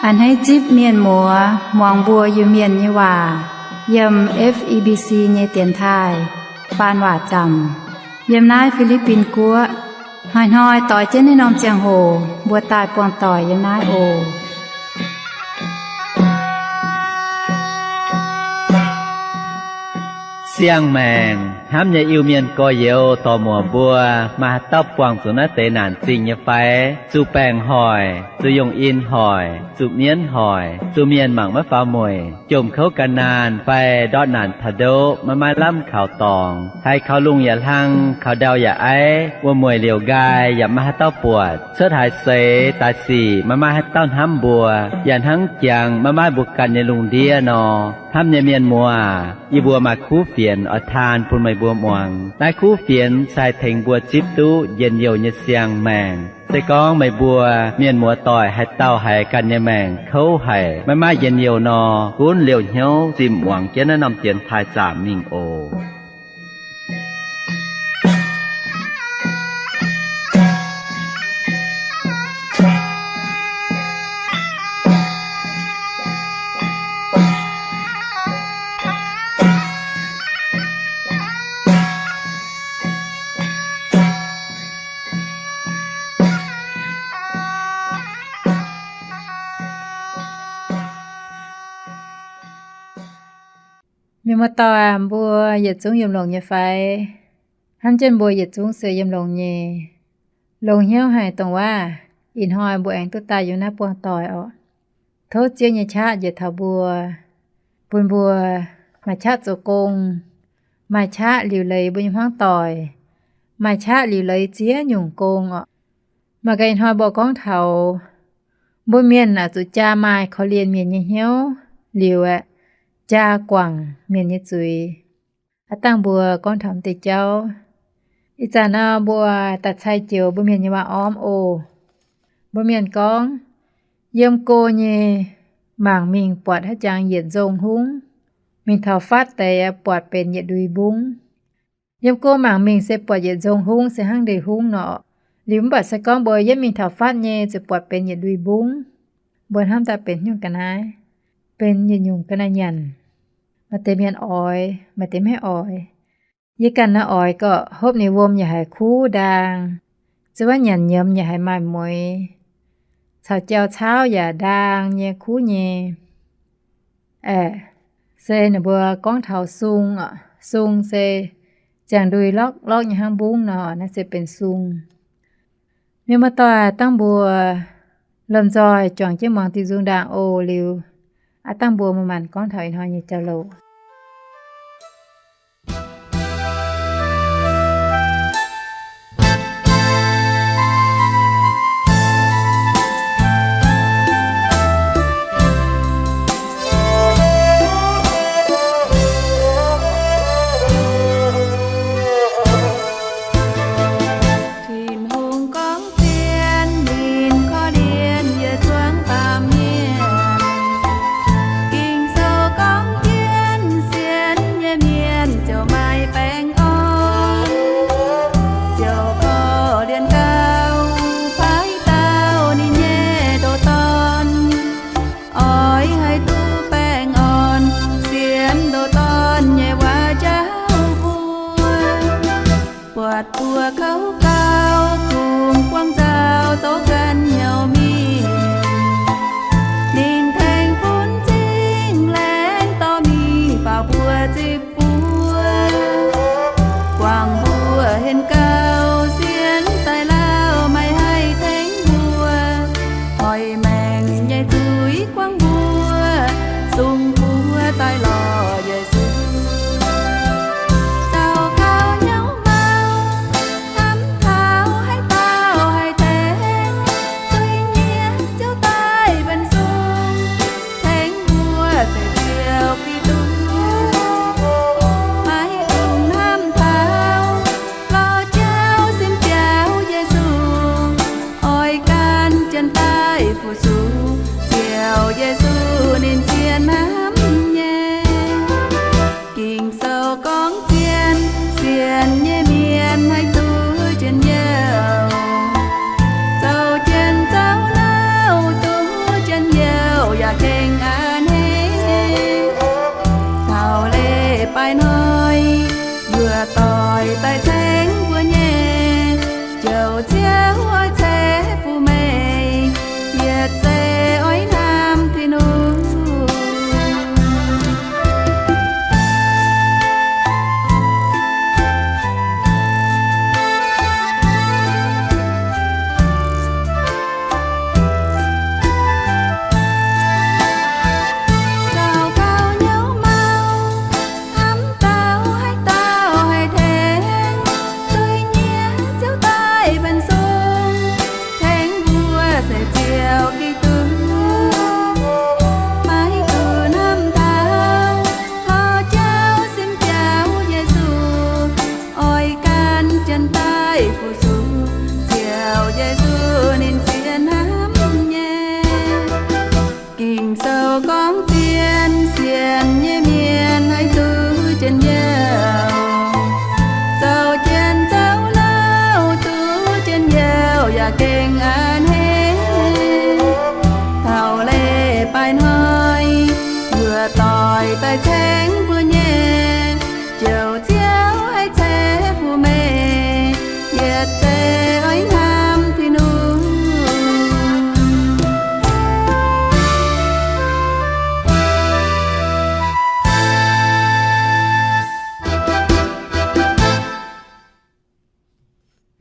A'hneiv zipv mienh muoz muangx mbuo Iu-Mienh nyei waac yiem F E B C nyei dienx taaih faan waac zaamc yiem naaiv Fi^li^bin Guoqv. Hnoi-hnoi doix jienv naaiv norm ziangh hoc mbuo daaih buangh doic yiem naaiv oc. Siang-maengc hnamv nyei Iu-Mienh gorx-youz dorc-muoc mbuo, maaih haaix dauh buangh zuqc naaiv deix naanc zingh nyei fai? Zuqc baengc hoic, zuqc yungh in hoic, zuqc mienv hoic, zuqc mienh mangc maiv faaux mueic, jomc kouv gan naanh fai ndortv naanc taux ndoqv maiv maaih lamh kaux dorngx, haiz kaux lungh yaac hlang, kaux ndau yaac aiv, wuom-mueic liouc nqaai yaac maiv maaih haaix dauh buatc, cuotv haaix seix daaih sic maiv maaih haaix dauh hnamv mbuo, yaac hnangv jangx maiv maaih mbuo ganh nyei lungh ndiev nor. Hnamv nyei mienh muoz, yie mbuo maaih kuv fienx oix taan bun meih mbuo muangx. Naaiv kuv fienx se haih tengx mbuo zipv duqv njien-youh nyei siang-maengc. Se gorngv meih mbuo mienh muoz doic haaix dauh haiz ganh nyei maengc kouv haic, maiv maaih njien-youh nor, gunv liouh hnyouv zinh muangx jienv naaiv norm dienx taaih zaamc mingh oc. Mienh muoz-doic, mbuo yietc zungv yiem longx nyei fai? Hnamv jienv mbuo yietc zungv se yiem longx nyei. Longx hnyouv haic dongh waac ih hnoi mbuo aengx duqv daaih yiem naaiv buangh doic orqc. Tov Ziouv nyei qaqv njiec taux mbuo, bun mbuo maaih qaqv zoux gong, maaih qaqv liuc leiz mbuo nyei hmuangv doic, maaih qaqv liuc leiz ziex nyungc gong orqc. Maaih ganh ih hnoi mbuo gorngv taux mbuo mienh aah, zuqc jaa maaih korv-lienh mienh nyei hnyouv liuz aeqv, jaa guangc mienh nyei zuiz. Aav dangh mbuo gorngv taux m'deix jauv. Ih zanc nor mbuo daaih cai joux mbuo mienh nyei waac-ormv oc. Mbuo mienh gorngv, yiem go nyei mangc mingh buatc haaix jangx yietc nzong hungv, mingh taux fatv deix buatc benx yietc ndui mbungv. Yiem go mangc mingh se buatc yietc nzong hungv se hnangv ndeic hungv nor. Liuz mv baac se gorngv mbuo yietv mingh taux fatv nyei ziouc buatc benx yietc ndui mbungv. Mbuo hnamv daaih benx nyungc ga'naaiv, benx yietc nyungc ga'naaiv nyanc. Maaih deix mienh oix, maaih deix maiv oix. Yie ganh naaiv oix gorqv hopv ninh wuom yaac haiz kuv ndaang, zuov nyanc nyiemz yaac haiz maaih mueix, caux jauv-caauv yaac ndaang nyei kuv nyei. Aeqv, se ninh mbuo gorngv taux sung, sung se ziangh ndui lorqc lorqc nyei hnangv mbungv nor, naaiv se benx sung. Mienh muoz-doic, dangh mbuo lomh nzoih juangc jienv muangx diuh nzung ndaangc oc. Liuz aav dangh mbuo maaih maanc gorngv taux ih hnoi nyei jauv-louc. Tin-Hungh gorngv zien, ninh korv-lienh yie zuangx baamh mienh. Ging-Sou gorngv zien,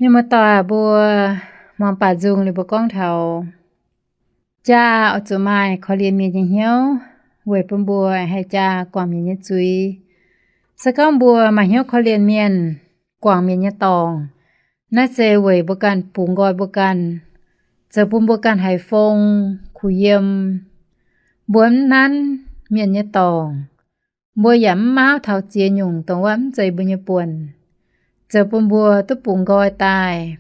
Mienh muoz-doic mbuo, muangx baac nzung liuz mbuo gorngv taux jaa oix zuqc maaih korv-lienh mienh nyei hnyouv, weic bun mbuo haih jaa guangc mienh nyei zuiz. Se gorngv mbuo maaih hnyouv korv-lienh mienh, guangc mienh nyei dorngc, naaiv se weic mbuo ganh bungx nqoi mbuo ganh, zoux bun mbuo ganh haiz fong, kuh yiem. Mbuo mv nanv mienh nyei dorngc, mbuo yaac mv mauv taux ziex nyungc dongh wuov mv zeiz mbuo nyei buonc, zoux bun mbuo duqv bungx nqoi daaih.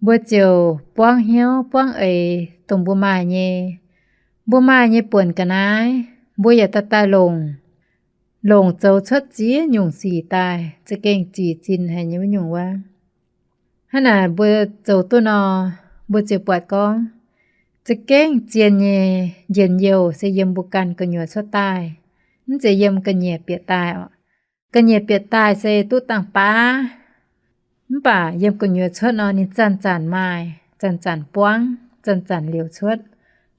Mbuo ziouc buangv hnyouv buangv eix dongh mbuo maaih nyei. Mbuo maaih nyei buonc ga'naaiv, mbuo yaac daaih daaih longc, longc zoux cuotv ziex nyungc sic daaih za'gengh zic zinh haic nyei wuov nyungc wuov. Hnangv naaic mbuo zoux duqv nor, mbuo ziouc buatc gorngv, za'gengh zien nyei njien-youh se yiem mbuo ganh gu'nyuoz cuotv daaih, mv zeiz yiem ga'nyiec bieqc daaih oc. Ga'nyiec bieqc daaih se duqv dangh baav, mv baac yiem gu'nyuoz cuotv nor ninh zanc-zanc maaih, zanc-zanc buangv, zanc-zanc liouc cuotv.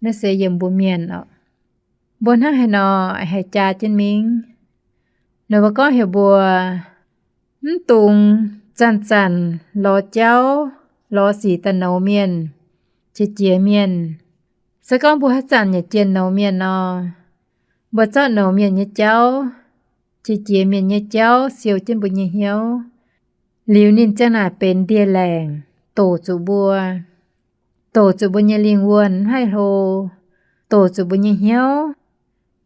Naaiv se yiem mbuo mienh oc. Mbuo hnangv haaix nor haih jaa jienv mingh? Ninh mbuo gorngv heuc mbuo mv dungx zanc-zanc lorz jauv, lorz sic daaih nouz mienh, qiex jiez mienh. Se gorngv mbuo haaix zanc yaac jienh nouz mienh nor, mbuo zorqv nouz mienh nyei jauv, qiex jiez mienh nyei jauv siou jienv mbuo nyei hnyouv, liuz ninh ziang naaic benx ndie-laengc doqc zuqc mbuo, doqc zuqc mbuo nyei lingh wuonh mv haih hlo, doqc zuqc mbuo nyei hnyouv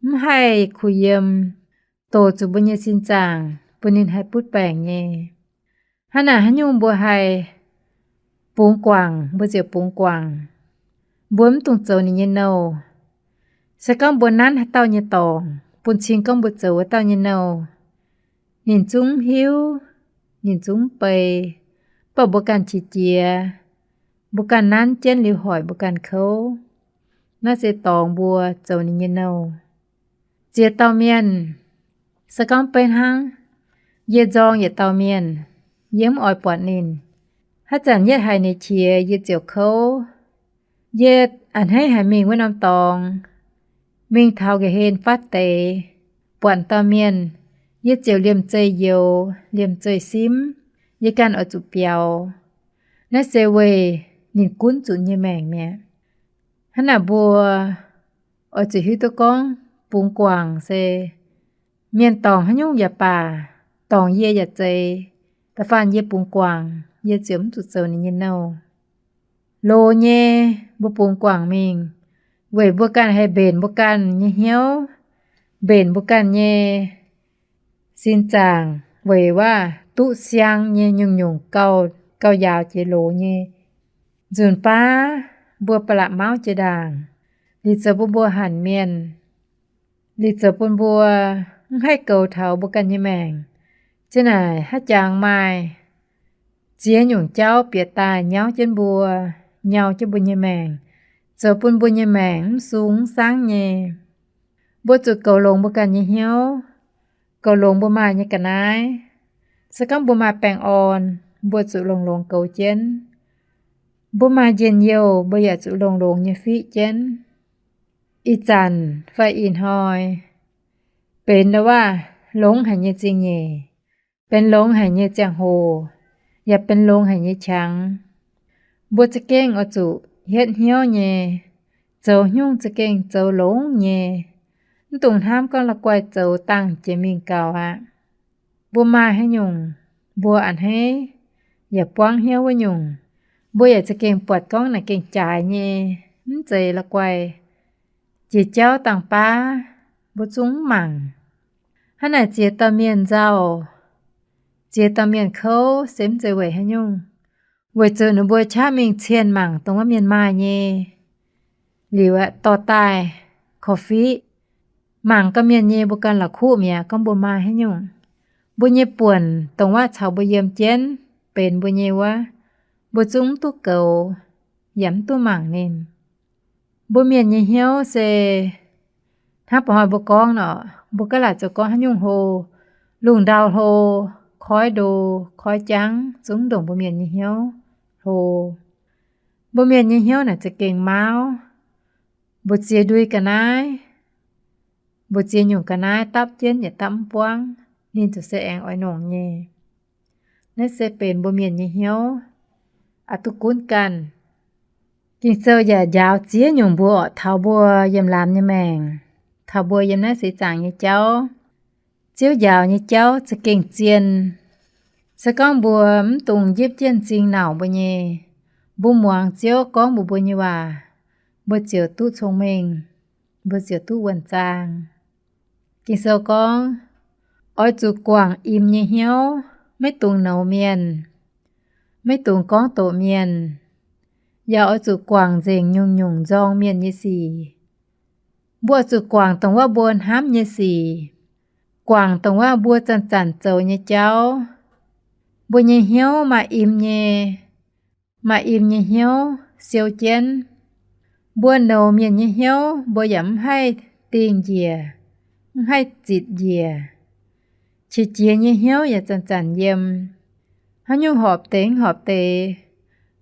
mv haih kuh yiem, doqc zuqc mbuo nyei sin zaangc bun ninh haih butv baengc nyei. Hnangv naaic haaix nyungc mbuo haih bungx guangc, mbuo ziouc bungx guangc. Mbuo mv dungx zoux ninh nyei nouh. Se gorngv mbuo nanv haaix dauh nyei dorngc, bun cing gorngv mbuo zoux wuov dauh nyei nouh, ninh zungv mv hiuv, ninh zungv mv bei, mv baac mbuo ganh qiex jiez, mbuo ganh nanv jienv liuz hoic mbuo ganh kouv. Naaiv se dorngx mbuo zoux ninh nyei nouh. Ziex dauh mienh, se gorngv beiv hnangv, yie nzorng yietc dauh mienh, yie mv oix buatc ninh. Haaix zanc yie haiz ninh qiex yie ziouc kouv. Yie a'hneiv haic mingh wuov norm dorngx, mingh taux nqa'hlen fatv deix, buatc dauh mienh, yie ziouc liemh zeih youx, liemh zeih simv, yie ganh oix zuqc biaux. Naaiv se weic ninh gunv zuqc nyei maengc mi'aqv. Hnangv naaic mbuo oix zuqc hiuv duqv gorngv bungx guangc se mienh dorngc haaix nyungc yaac baac, dorngc yie yaac zeiz, da'faanh yie bungx guangc, yie ziouc mv zuqc zoux ninh nyei nouh. Loz nyei, mbuo bungx guangc mingh, weic mbuo ganh haih mbenc mbuo ganh nyei hnyouv, mbenc mbuo ganh nyei sin zaangc, weic waac duqv siang nyei nyungc-nyungc gauh, gauh njaaux jiex loz nyei. Nzunc baav mbuo ba'laqc mauv jiex ndaangc, liuz zoux bun mbuo hanc mienh, liuz zoux bun mbuo mv haih goux taux mbuo ganh nyei maengc. Ziang naaic haaix jangx maaih ziex nyungc jauv bieqc daaih nyauv jienv mbuo, nyau jienv mbuo nyei maengc, zoux bun mbuo nyei maengc mv sung mv saangv nyei. Mbuo zuqc goux longx mbuo ganh nyei hnyouv, goux longx mbuo maaih nyei ga'naaiv. Se gorngv mbuo maaih baengh orn, mbuo zuqc longx-longx goux jienv. Mbuo maaih njien-youh, mbuo yaac zuqc longx-longx nyei fiqv jienv. Ih zanc fai ih hnoi benx ndau waac longx haic nyei zingh nyeic, benx longx haic nyei ziangh hoc, yaac benx longx haic nyei qangx. Mbuo za'gengh oix zuqc hietv hnyouv nyei, zoux haaix nyungc za'gengh zoux longx nyei. Mv dungx hnamv gorngv la'guaih zoux dangh jiex mingh gaux aqv. Mbuo maaih haaix nyungc, mbuo a'hneiv yaac buangv hnyouv wuov nyungc, mbuo yaac za'gengh buatc gorngv naaic gengh jaaix nyei, mv zeiz la'guaih. Jiex jauv dangh baav mbuo zungv mv mangc. Hnangv naaic ziex dauh mienh nzauh, ziex dauh mienh kouv se mv zeiz weic haaix nyungc. Weic zuqc ninh mbuo qaqv mingh cienh mangc dongh wuov mienh maaih nyei, liuz aeqv, dorh daaih korv-fiqv. Mangc gau mienh nyei mbuo ganh la'kuqv mi'aqv gorngv mbuo maaih haaix nyungc. Mbuo nyei buonc dongh wuov caux mbuo yiem jienv benx mbuo nyei wuov, mbuo zungv mv duqv goux, yaac mv duqv mangc ninh. Mbuo mienh nyei hnyouv se hnangv ba'hnoi mbuo gorngv nor, mbuo gaav laaic zoux gorngv haaix nyungc hlo, lungh ndau hlo, koiv ndo, koiv jangv, zungv ndongc mbuo mienh nyei hnyouv hlo. Mbuo mienh nyei hnyouv naaic za'gengh mauv. Mbu'ziex ndui ga'naaiv, mbu'ziex nyungc ga'naaiv dapv jienv yaac dapv mv buangv, ninh ziouc se aengx oix nongc nyei. Naaiv se benx mbuo mienh nyei hnyouv. oix duqv gunv ganh. Ging-Sou yaac njaaux ziex nyungc mbuox taux mbuo yiem laamz nyei maengc, taux mbuo yiem naaiv seix zaangc nyei jauv. Ziouv njaaux nyei jauv za'gengh zien. Se gorngv mbuo mv dungx njipv jienv m'zing nauc mbuo nyei, mbuo muangx Ziouv gorngv mbuox mbuo nyei waac, mbuo ziouc duqv cong-mengh, mbuo ziouc duqv wuonh zaang. Ging-Sou gorngv, oix zuqc guangc im nyei hnyouv, maiv dungx nouz mienh, maiv dungx gorngv doqc mienh, yaac oix zuqc guangc nzengc nyungc-nyungc nzorng mienh nyei sic. Mbuo oix zuqc guangc dongh wuov mbuo hnamv nyei sic, guangc dongh wuov mbuo zanc-zanc zoux nyei jauv. Mbuo nyei hnyouv maaih im nyei, maaih im nyei hnyouv siou jienv. Mbuo nouz mienh nyei hnyouv mbuo yaac mv haih dingh njiec, mv haih zitc njiec. Qiex jiez nyei hnyouv yaac zanc-zanc yiem. Haaix nyungc horpc deix mv horpc deix,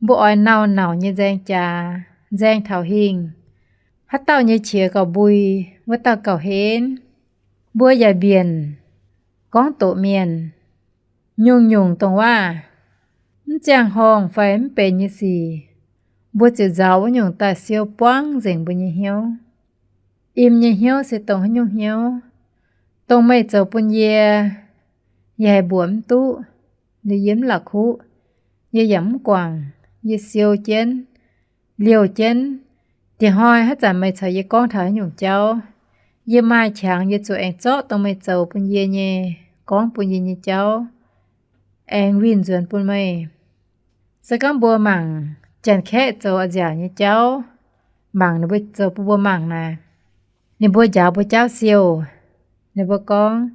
mbuo oix nauc-nauc nyei nzaeng jaax, nzaeng taux hingh. Haaix dauh nyei qiex gauh mbui, wuov dauh gauh henv. Mbuo yaac mbienc gorngv doqc mienh. Nyungc-nyungc dongh waac, mv ziangh horngh fai mv benx nyei sic, mbuo ziouc nzaaux wuov nyungc daaih siou buangv nzengc mbuo nyei hnyouv. Im nyei hnyouv se dongh haaix nyungc hnyouv? Dongh meih zoux bun yie, yie haih mbuox mv duqv, liuz yie mv la'kuqv, yie yaac mv guangc, yie siou jienv, liouh jienv. Diex hnoi haaix zanc meih caux yie gorngv taux haaix nyungc jauv, yie maaih qangx yie zuqc aengx zorqv dongh meih zoux bun yie nyei gorngv bun yie nyei jauv aengx winh nzuonx bun meih. Se gorngv mbuo mangc Janx-Kaeqv zoux a'nziaauc nyei jauv, mangc ninh mbuo zoux bun mbuo mangc naaic, ninh mbuo njaaux mbuo jaauv siou. Ninh mbuo gorngv,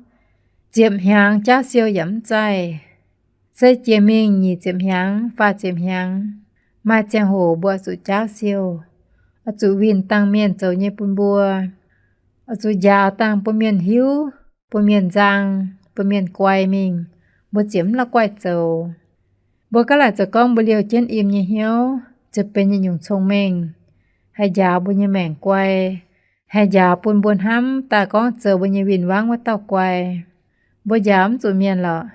ziepc hnyangx jaauv siou yaac mv zaih. Se jiex mingh nyic ziepc hnyangx, faah ziepc hnyangx, maaih ziangh hoc mbuo oix zuqc jaauv siou, oix zuqc winh dangh mienh zoux nyei bun mbuo, oix zuqc njaaux dangh bun mienh hiuv, bun mienh nzang, bun mienh guai mingh, mbuo ziouc mv la'guaih zoux. Mbuo gaav laaic zoux gorngv mbuo liouh jienv im nyei hnyouv ziouc benx yietc nyungc cong-mengh, haih njaaux mbuo nyei maengc guai, haih njaaux bun mbuo hnamv daaih gorngv zoux mbuo nyei win-wangv wuov dauh guai. Mbuo njaaux mv zuqc mienh lorqc.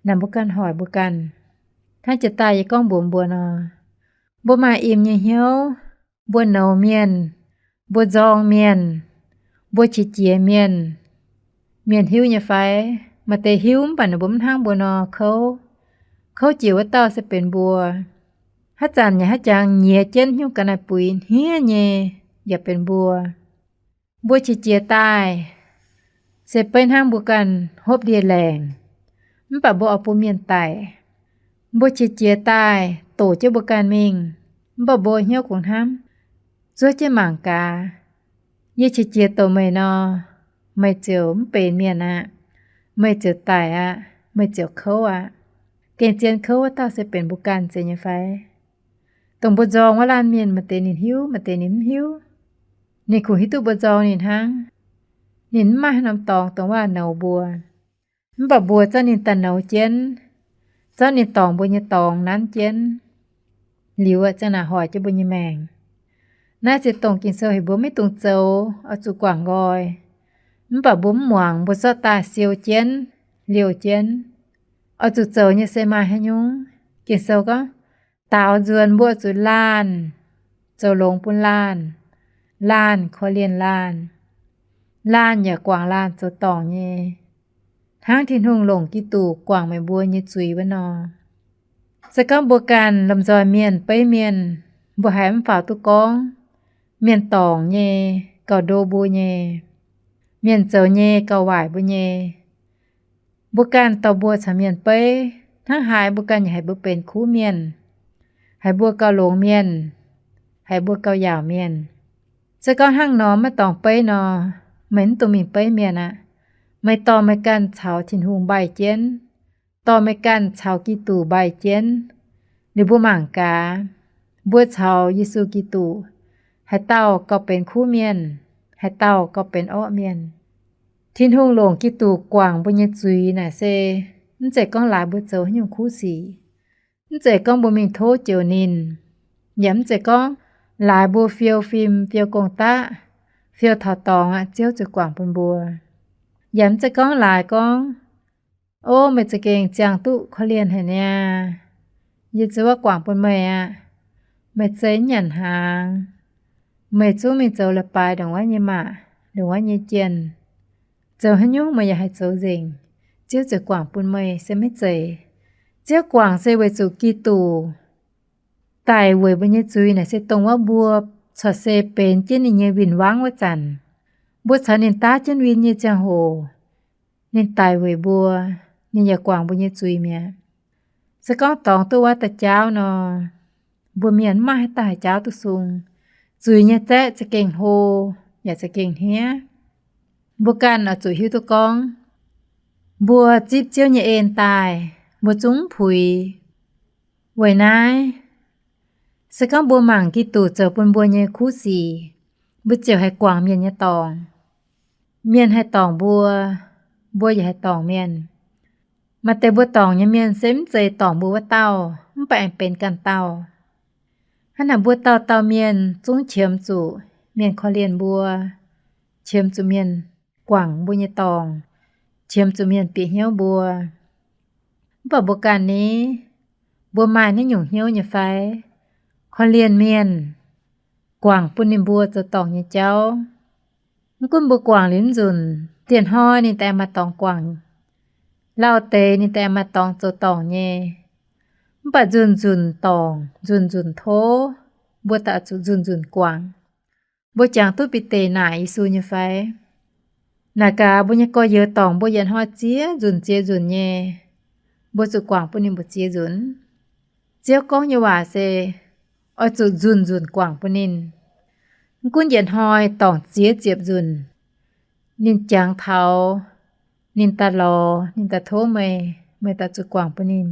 Naaic mbuo ganh hoic mbuo ganh. Hnangv jiex daaih yie gorngv mbuox mbuo nor, mbuo maaih im nyei hnyouv, mbuo nouz mienh, mbuo nzorng mienh, mbuo qiex jiez mienh, mienh hiuv nyei fai? Maaih deix hiuv mv baac ninh mbuo mv hnangv mbuo nor kouv. Kouv jiex wuov dauh se benx mbuo. Haaix zanc yaac haaix jangx nyiex jienv hnyouv ga'naaiv buix hniev nyei yaac benx mbuo. Mbuo qiex jiez daaih se beiv hnangv mbuo ganh hopv ndie-laengc, mv baac mbuo oix bun mienh daic. Mbuo qiex jiez daaih doqc jienv mbuo ganh mingh, mv baac mbuo hnyouv kungx hnamv, zuov jienv mangc gaax. Yie qiex jiez doqc meih nor, meih ziouc mv benx mienh aqv. Meih ziouc daic aqv. Meih ziouc kouv aqv. Gengh zien kouv wuov dauh se benx mbuo ganh zeiz nyei fai? Dongh mbuo nzorng wuov laanh mienh, maaih deix ninh hiuv, maaih deix ninh mv hiuv. Ninh kungx hiuv duqv mbuo nzorng ninh hnangv. Ninh mv maaih haaix norm dorngx dongh waac nouz mbuo. Mv baac mbuo zorqv ninh daaih nouz jienv, zorqv ninh dorngc mbuo nyei dorngx nanv jienv, liuz ziang naaic hoic jienv mbuo nyei maengc. Naaiv se dongh Ging-Sou heuc mbuo maiv dungx zoux, oix zuqc guangc nqoi. Mv baac mbuo mv muangx, mbuo zorqv daaih siou jienv, liouh jienv. Oix zuqc zoux nyei se maaih haaix nyungc? Ging-Sou gorngv, daaux nzuonx mbuo oix zuqc laanh, zoux longx bun laanh, laanh korv-lienh laanh, laanh yaac guangc laanh zoux dorngc nyei, hnangv Tin-Hungh longc Giduc guangc meih mbuo nyei zuiz wuov nor. Se gorngv mbuo ganh lomh nzoih mienh beiv mienh, mbuo haiz mv faaux duqv gorngv mienh dorngc nyei gauh ndo mbuo nyei, mienh zoux nyei gauh waaic mbuo nyei. Mbuo ganh dorh mbuo caux mienh beiv, hnangv haaix mbuo ganh yaac haiz mbuo benx kuv mienh, haiz mbuo gauh longx mienh, haiz mbuo gauh yaauc mienh. Se gorngv hnangv nor maiv dorngc beiv nor, meih mv dungx mingh beiv mienh aqv. Meih dorh meih ganh caux Tin-Hungh mbaih jienv, dorh meih ganh caux Giduc mbaih jienv. Liuz mbuo mangc gaax, mbuo caux Yesu Giduc, haaix dauh gauh benx kuv mienh, haaix dauh gauh benx orqv mienh. Tin-Hungh longc Giduc guangc mbuo nyei zuiz naaic se mv zeiz gorngv laaix mbuo zoux haaix nyungc kuv sic. Mv zeiz gorngv mbuo mingh tov joux ninh, yaac mv zeiz gorngv laaix mbuo fiou fim, fiou gong-daqv, fiou taux dorngx aqv, Ziouv ziouc guangc bun mbuo. Yaac mv zeiz gorngv laaix gorngv, O, meih za'gengh ziangh duqv korv-lienh haic niaa. Yie zuov guangc bun meih aqv. Meih zei nyanc hnaangx, meih zungv mingh zoux leiz-baaix ndongc wuov nyei maah, ndongc wuov nyei jienh. Zoux haaix nyungc meih yaac haih zoux nzengc. Ziouv ziouc guangc bun meih se maiv zeiz. Ziouv guangc se weic zuqc Giduc daic weic mbuo nyei zuiz naaic se dongh wuov mbuo corc se benx jienv ninh nyei win-wangv wuov zanc, mbuo caux ninh daav jienv win nyei ziangh hoc, ninh daic weic mbuo, ninh yaac guangc mbuo nyei zuiz mi'aqv. Se gorngv dorngx duqv wuov da'jaauv nor, mbuo mienh mv maaih haaix dauh haih jaauv duqv sung. Zuiz nyei zaeqv za'gengh hlo, yaac za'gengh hniev. Mbuo ganh oix zuqc hiuv duqv gorngv, mbuo zipv Ziouv nyei en daaih, mbuo zungv mv puix. Weic naaiv, se gorngv mbuo mangc Giduc zoux bun mbuo nyei kuv sic, mbuo ziouc haih guangc mienh nyei dorngc. Mienh haih dorngc mbuo, mbuo yaac haih dorngc mienh. Maaih deix mbuo dorngc nyei mienh se mv zeiz dorngc mbuo wuov dauh, mv baac aengx benx ganh dauh. Hnangv naaic mbuo dauh dauh mienh zungv qiemx zuqc mienh korv-lienh mbuo, qiemx zuqc mienh guangc mbuo nyei dorngc, qiemx zuqc mienh bieqc hnyouv mbuo. Mv baac mbuo ganh ni, mbuo maaih naaiv nyungc hnyouv nyei fai? Korv-lienh mienh, guangc bun ninh mbuo zoux dorngc nyei jauv. Mv gunv mbuo guangc liuz mv nzunc, dieh hnoi ninh daaih maaih dorngx guangc, lauh deix ninh daaih maaih dorngx zoux dorngc nyei. Mv baac nzunc nzunc dorngc, nzunc nzunc tov, mbuo daaih zuqc nzunc nzunc guangc. Mbuo jangx duqv Bide naaic Yesu nyei fai? Naaic gaax mbuo nyei gorx-youz dorngc mbuo yietc hnoi ziex nzunc ziex nzunc nyei, mbuo zuqc guangc bun ninh mbu'ziex nzunc. Ziouv gorngv nyei waac se, oix zuqc nzunc nzunc guangc bun ninh. Mv gunv yietc hnoi dorngc ziex ziepc nzunc, ninh jangx taux, ninh daaih lorz, ninh daaih tov meih, meih daaih zuqc guangc bun ninh.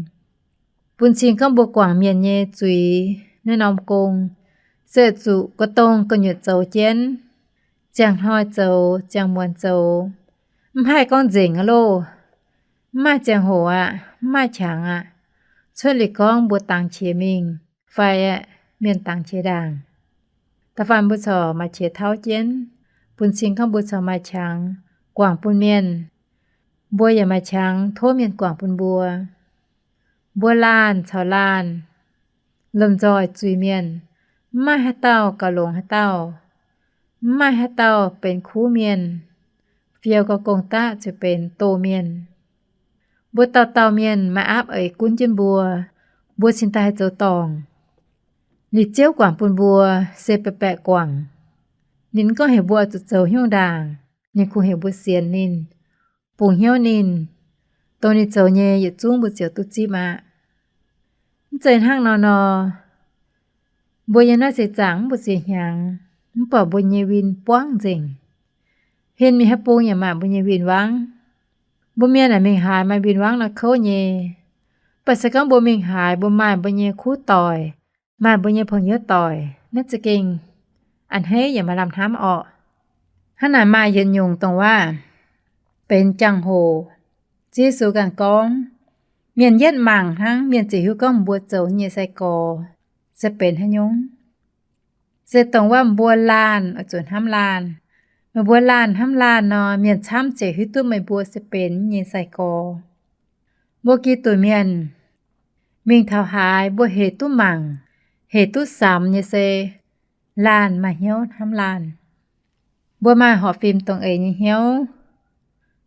Bun cing gorngv mbuo guangc mienh nyei zuiz naaiv norm gong, se zuqc gu'dongh gu'nyuoz zoux jienv, ziangh hnoi zoux, ziangh muonz zoux, mv haih gorngv nzengc aqv loh. Mv maaih ziangh hoc aqv, mv maaih qangx aqv. Cuotv liuz gorngv mbuo dangx qiex mingh, fai aeqv, mienh dangx qiex ndaangc. Da'faanh mbuo corc maaih qiex tauv jienv, bun cing gorngv mbuo corc maaih qangx guangc bun mienh, mbuo yaac maaih qangx tov mienh guangc bun mbuo. Mbuo laanh caux laanh lomh nzoih zuiz-mienh, mv maaih haaix dauh gauh longx haaix dauh. Mv maaih haaix dauh benx kuv mienh, fiou gauh gong-daqv ziouc benx doh mienh. Mbuo dauh dauh mienh maaih aapv eix gunv jienv mbuo, mbuo cingx daaih haih zoux dorngc. Liuz Ziouv guangc bun mbuo se baeqc baeqc guangc. Ninh mv gorngv heuc mbuo zuqc zoux hnyouv ndaangc, ninh kungx heuc mbuo sienx ninh, bungx hnyouv ninh, dongh ninh zoux nyei yietc zungv mbuo ziouc duqv zipv aqv. Mv zeiz hnangv nor nor, mbuo yiem naaiv seix zaangc mv mbu'ziex hnyangx, mv baac mbuo nyei win buangv nzengc. Hinh mingh haaix bung yaac maaih mbuo nyei win-wangv. Mbuo mienh aah, mingh haaix maaih win-wangv nor kouv nyei. Mv baac se gorngv mbuo mingh haaix, mbuo maaih mbuo nyei kuv doic, maaih mbuo nyei pong-youz doic, naaiv za'gengh a'hneiv yaac maaih lamh hnamv orqc. Hnangv naaic maaih yietc nyungc dongh waac benx jangx-hoc, Ziouv Yesu ganh gorngv, mienh yietv mangc hnangv, mienh ziouc hiuv gorngv mbuo zoux nyei sai-gorx se benx haaix nyungc. Se dongh waac mbuo laanh oix zuqc hnamv laanh. Meih mbuo laanh hnamv laanh nor, mienh camv ziouc hiuv duqv meih mbuo se benx nyei sai-gorx. Mbuo Giduc mienh mingh taux haaix, mbuo hec duqv mangc, hec duqv samx nyei se laanh maaih hnyouv hnamv laanh. Mbuo maaih horpc fim dongh eix nyei hnyouv.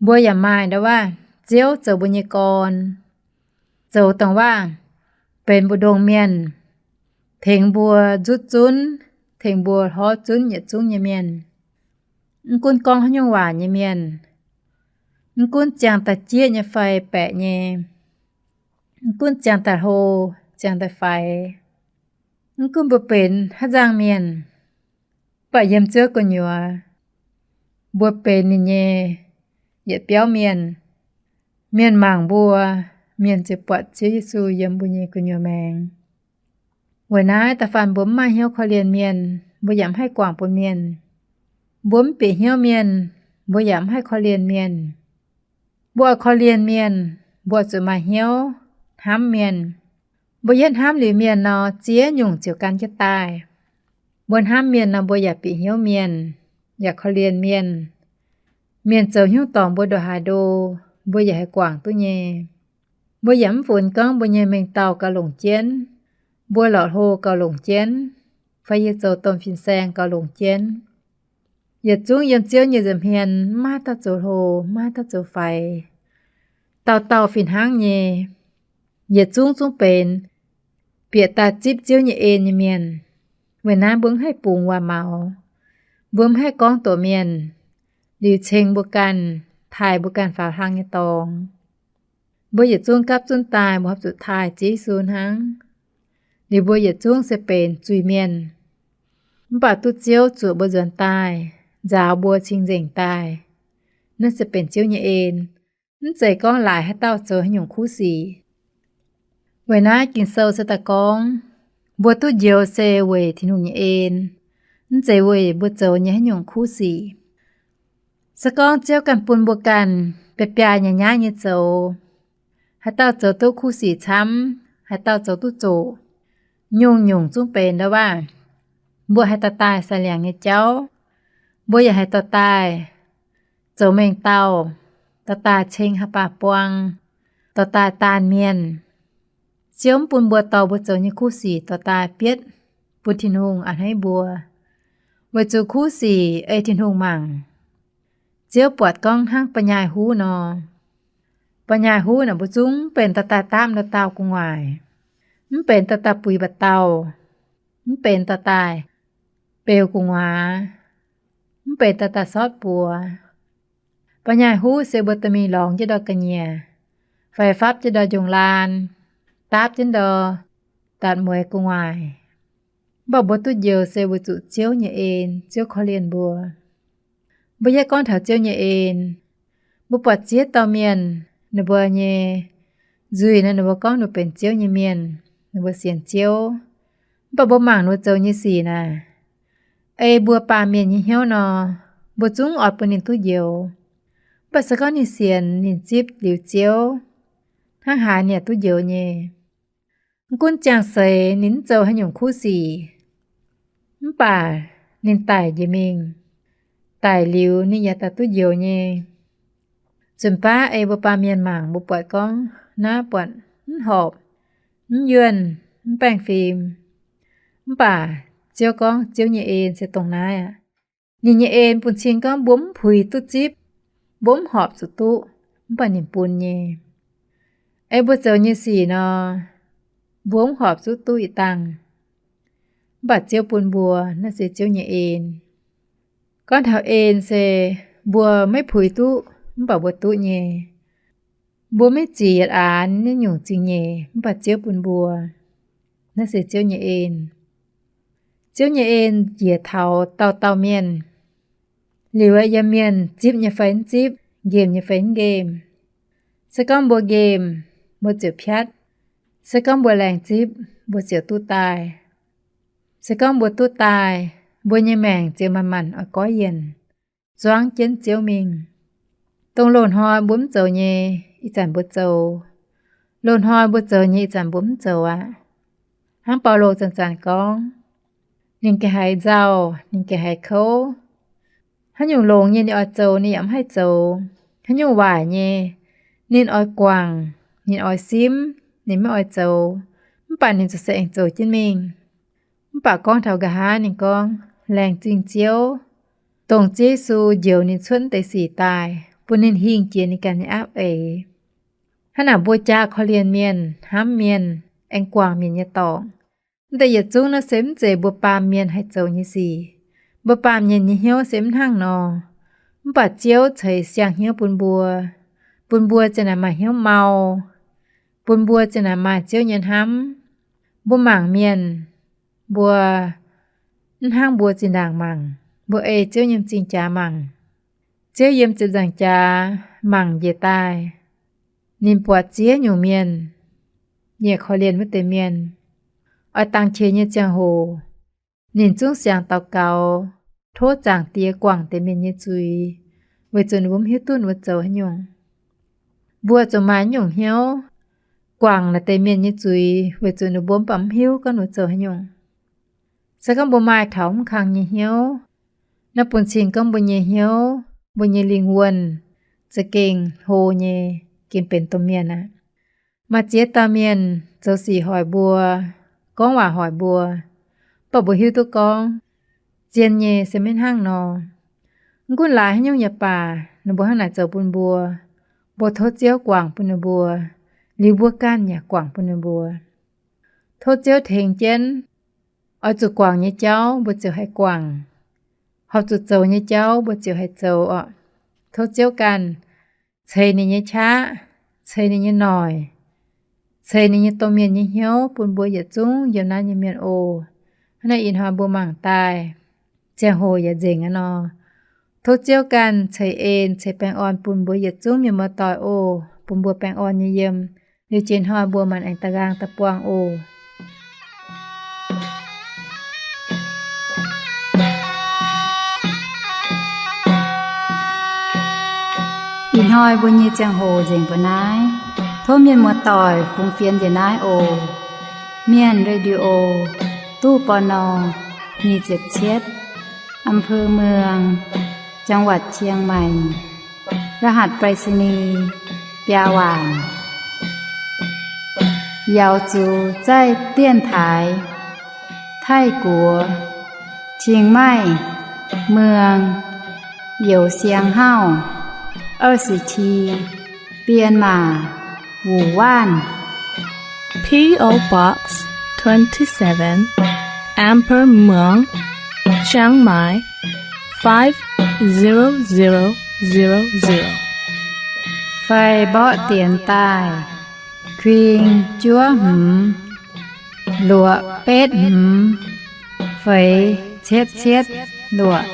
Mbuo yaac maaih ndau waac Ziouv zoux mbuo nyei gorn, zoux dongh waac benx mbu'ndongx mienh, tengx mbuo nzutv zunv, tengx mbuo hlorv zunv yietc zungv nyei mienh. Mv gunv gorngv haaix nyungc waac nyei mienh, mv gunv ziangh daaih jieqv nyei fai baeqc nyei, mv gunv ziangh daaih hlo, ziangh daaih faix, mv gunv mbuo benx haaix nzangc mienh, mv baac yiem Ziouv gu'nyuoz, mbuo benx ninh nyei yietc biauv mienh. Mienh mangc mbuo, mienh ziouc buatc Ziouv Yesu yiem mbuo nyei gu'nyuoz maengx. Weic naaiv da'faanh mbuo mv maaih hnyouv korv-lienh mienh, mbuo yaac mv haih guangc bun mienh. Mbuo mv bieqc hnyouv mienh, mbuo yaac mv haih korv-lienh mienh. Mbuo oix korv-lienh mienh, mbuo zuqc maaih hnyouv hnamv mienh. Mbuo yietv hnamv liuz mienh nor, ziex nyungc ziouc gan jienv daaih. Mbuo hnamv mienh nor, mbuo yaac bieqc hnyouv mienh, yaac korv-lienh mienh. Mienh zoux hnyouv dorngc mbuo ndongc haaix ndo, mbuo yaac haih guangc duqv nyei. Mbuo yaac mv funx gorngv mbuo nyei mengh dauh gauh longc jienv, mbuo lorqc hlo gauh longc jienv, fai yie zoux domh fin-saeng gauh longc jienv. Yietc zungv yiem Ziouv nyei nza'hmien maiv dauh zoux hlo, maiv dauh zoux faix. Dauh dauh fih hnangv nyei, yietc zungv zungv benx bieqc daaih zipv Ziouv nyei en nyei mienh. Weic naaiv mbuo mv haih bungx waac-maux, mbuo mv haih gorngv doqc mienh, liuz ceng mbuo ganh, taaih mbuo ganh faaux hlang nyei dorngx. Mbuo yietc zungv gapv zunv daaih mbuo horpc zuqc taaih Ziouv Yesu hnangv. Liuz mbuo yietc zungv se benx zuiz-mienh. Mv baac duqv Ziouv zuoqc mbuo nzuonx daaih, nzaaux mbuo cing-nzengc daaih. Naaiv se benx Ziouv nyei en. Mv zeiz gorngv laaix haaix dauh zoux haaix nyungc kuv sic. Weic naaiv Ging-Sou se daaih gorngv, mbuo duqv njoux se weic Tin-Hungh nyei en, mv zeiz weic mbuo zoux nyei haaix nyungc kuv sic. Se gorngv Ziouv ganh bun mbuo ganh biaa biaa nyei nyaiv nyei zoux, haaix dauh zoux duqv kuv sic camv, haaix dauh zoux duqv zoqc, nyungc-nyungc zungv benx ndau waac. Mbuo haih dorh daaih sai liangx nyei jauv. Mbuo yaac haih dorh daaih zoux mengh dauh, dorh daaih ceng haaix baac buang, dorh daaih daanh mienh. Ziouv mv bun mbuo dorh mbuo zoux nyei kuv sic dorh daaih bietv bun Tin-Hungh a'hneiv mbuo, weic zuqc kuv sic ei Tin-Hungh mangc. Ziouv buatc gorngv hnangv ba'nyaaiv huv nor. Ba'nyaaiv huv naaic mbuo zungv mv benx dorh daaih daapv ndau dauh gu'nguaaic, mv benx dorh daaih buix mba'dauh, mv benx dorh daaih beu gu'nguaaz, mv benx dorh daaih sortv buoz. Ba'nyaaiv huv se mbuo dorh mingh lorngx jienv ndau ga'nyiec, fai fapv jienv ndau njongh laan, daapv jienv ndau datc mueiz gu'nguaaic. Mv baac mbuo duqv njoux se weic zuqc Ziouv nyei en, Ziouv korv-lienh mbuo. Mbuo yaac gorngv taux Ziouv nyei en, mbuo buatc ziex dauh mienh, ninh mbuo nyei nzuih naaic ninh mbuo gorngv ninh benx Ziouv nyei mienh, ninh mbuo sienx Ziouv. Mv baac mbuo mangc ninh mbuo zoux nyei sic naaic, ei mbuo baamh mienh nyei hnyouv nor, mbuo zungv oix bun ninh duqv njoux. Mv baac se gorngv ninh sienx, ninh zipv liuz Ziouv, hnangv haaix ninh yaac duqv njoux nyei. Mv gunv ziangh seix ninh mv zoux haaix nyungc kuv sic, mv baac ninh daic njiec mingh, daic liuz ninh yaac daaih duqv njoux nyei. Zunc baav ei mbuo baamh mienh mangc mbuo buatc gorngv naaiv buatc mv horpc, mv yuonh, mv baengh fim. Mv baac Ziouv gorngv Ziouv nyei en se dongh naaiv aqv. Ninh nyei en bun cing gorngv mbuo mv puix duqv zipv, mbuo mv horpc zuqc duqv, mv baac ninh bun nyei. Ei mbuo zoux nyei sic nor, mbuo mv horpc zuqc duqv ih dangh, mv baac Ziouv bun mbuo, naaiv se Ziouv nyei en. Gorngv taux en se mbuo maiv puix duqv mv baac mbuo duqv nyei. Mbuo maiv ziec yietc aanx nyei nyungc zingh nyeic mv baac Ziouv bun mbuo, naaiv se Ziouv nyei en. Ziouv nyei en njiec taux dauh dauh mienh. Liuz yiem mienh zipv nyei fai mv zipv, nqemh nyei fai mv nqemh. Se gorngv mbuo nqemh, mbuo ziouc piatv. Se gorngv mbuo laengz zipv, mbuo ziouc duqv daaih. Se gorngv mbuo duqv daaih, mbuo nyei maengc ziouc manc-manc oix goiv yienc, zuangv jienv Ziouv mingh. Dongh loz-hnoi mbuo mv zoux nyei, ih zanc mbuo zoux. Loz-hnoi mbuo zoux nyei, ih zanc mbuo mv zoux aqv. Hnangv Baulo zanc-zanc gorngv, ninh gengh haiz nzauh, ninh gengh haiz kouv. Haaix nyungc longx nyei ninh oix zoux, ninh yaac mv haih zoux. Haaix nyungc waaic nyei, ninh oix guangc, ninh oix simv, ninh maiv oix zoux, mv baac ninh ziouc se aengx zoux jienv mingh. Mv baac gorngv taux nqa'haav ninh gorngv, laengz zingh Ziouv, dongh Ziouv Yesu njoux ninh cuotv deix sic daaih, bun ninh hingh jiex ninh ganh nyei aapv eix. Hnangv naaic mbuo jaa korv-lienh mienh, hnamv mienh, aengx guangc mienh nyei dorngc. Mv deix yietc zungv naaiv se mv zeiz mbuo baamh mienh haih zoux nyei sic. Mbuo baamh mienh nyei hnyouv se mv hnangv nor. Mv baac Ziouv ceix siang-hnyouv bun mbuo, bun mbuo ziang naaic maaih hnyouv mau, bun mbuo ziang naaic maaih Ziouv nyei hnamv. Mbuo mangc mienh, mbuo mv hnangv mbuo zinh ndaangc mangc, mbuo ei Ziouv nyei m'zing jaax mangc. Ziouv yiem ziepc nzaangc jaax mangc njiec daaih, ninh buatc ziex nyungc mienh, yaac korv-lienh wuov deix mienh. Oix dangx qiex nyei ziangh hoc, ninh zungv siangx daux gaux, tov Zaangc Diex guangc deix mienh nyei zuiz, weic zuqc ninh mbuo mv hiuv duqv ninh mbuo zoux haaix nyungc. Mbuo zuqc maaih nyungc hnyouv guangc naaiv deix mienh nyei zuiz, weic zuqc ninh mbuo mv baac mv hiuv gorngv ninh mbuo zoux haaix nyungc. Se gorngv mbuo maaih taux mv kang nyei hnyouv, naaiv bun cing gorngv mbuo nyei hnyouv, mbuo nyei lingh wuonh za'gengh hlo nyei, gengh benx domh mienh aqv. Maaih ziex dauh mienh zoux sic hoic mbuo, gorngv waac hoic mbuo, mv baac mbuo hiuv duqv gorngv zien nyei se maiv hnangv nor. Mv gunv laaix haaix nyungc yaac baac, ninh mbuo hnangv naaic zoux bun mbuo, mbuo tov Ziouv guangc bun ninh mbuo, liuz mbuo ganh yaac guangc bun ninh mbuo. Tov Ziouv tengx jienv, oix zuqc guangc nyei jauv mbuo ziouc haih guangc, horpc zuqc zoux nyei jauv mbuo ziouc haih zoux oc. Tov Ziouv ganh ceix ninh nyei qaqv, ceix ninh nyei noic, ceix ninh nyei domh mienh nyei hnyouv bun mbuo yietc zungv yiem naaiv nyei mienh oc. Hnangv naaiv ih hnoi mbuo mangc daaih, ziangh hoc yaac nzengc aqv nor. Tov Ziouv ganh ceix en ceix baengh orn bun mbuo yietc zungv mienh muoz-doic oc, bun mbuo baengh orn nyei yiem. Liuz jiex hnoi mbuo maanc aengx da'nqaang da'buangh oc. Ih hnoi mbuo nyei ziangh hoc nzengc mbuo naaiv. Tov mienh muoz-doic fungx fienx njiec naaiv oc. Mienh Radio, ตู้ ปณ. nyic ziepc cietv, อำเภอเมือง จังหวัดเชียงใหม่ รหัสไปรษณีย์ biaa waanc. 瑶族在电台 泰国 Chiang Mai เมือง Yau Siang Hau 二十七 Myanmar 五万. P O Box twenty-seven, Amber Muang, Chiang Mai, five zero zero zero zero. Fai mborqv dienx daaih: kuing juov hmz luoqc betv hmz feix cietv cietv luoqc.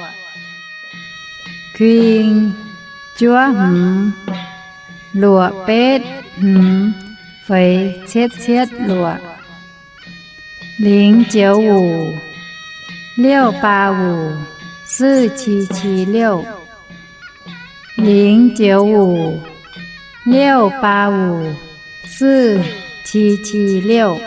Kuing juov hmz luoqc betv hmz feix cietv cietv luoqc. 零九五 六八五 四七七六. 零九五 六八五 四七七六.